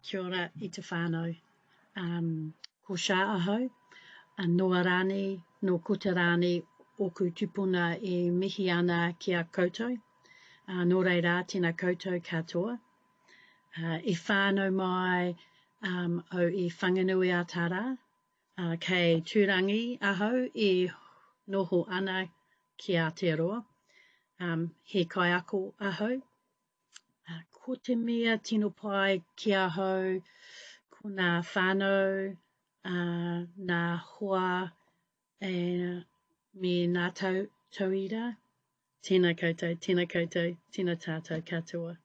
Kia ora i te whānau. Um, ko Sha ahau, nō Arani, nō Kuta rāni ōku tupuna e mihi ana ki a koutou. Uh, nō reira, tēnā koutou katoa. Uh, i whānau mai um, au i Whanganui a Tara, uh, kei Tūrangi ahau e noho ana ki Aotearoa. Um, he kaiako ahau. Ko te mea tino pai ki ahau, ko nā whānau, nā hoa, me nā tauira. Tēnā koutou, tēnā koutou, tēnā tātou katoa.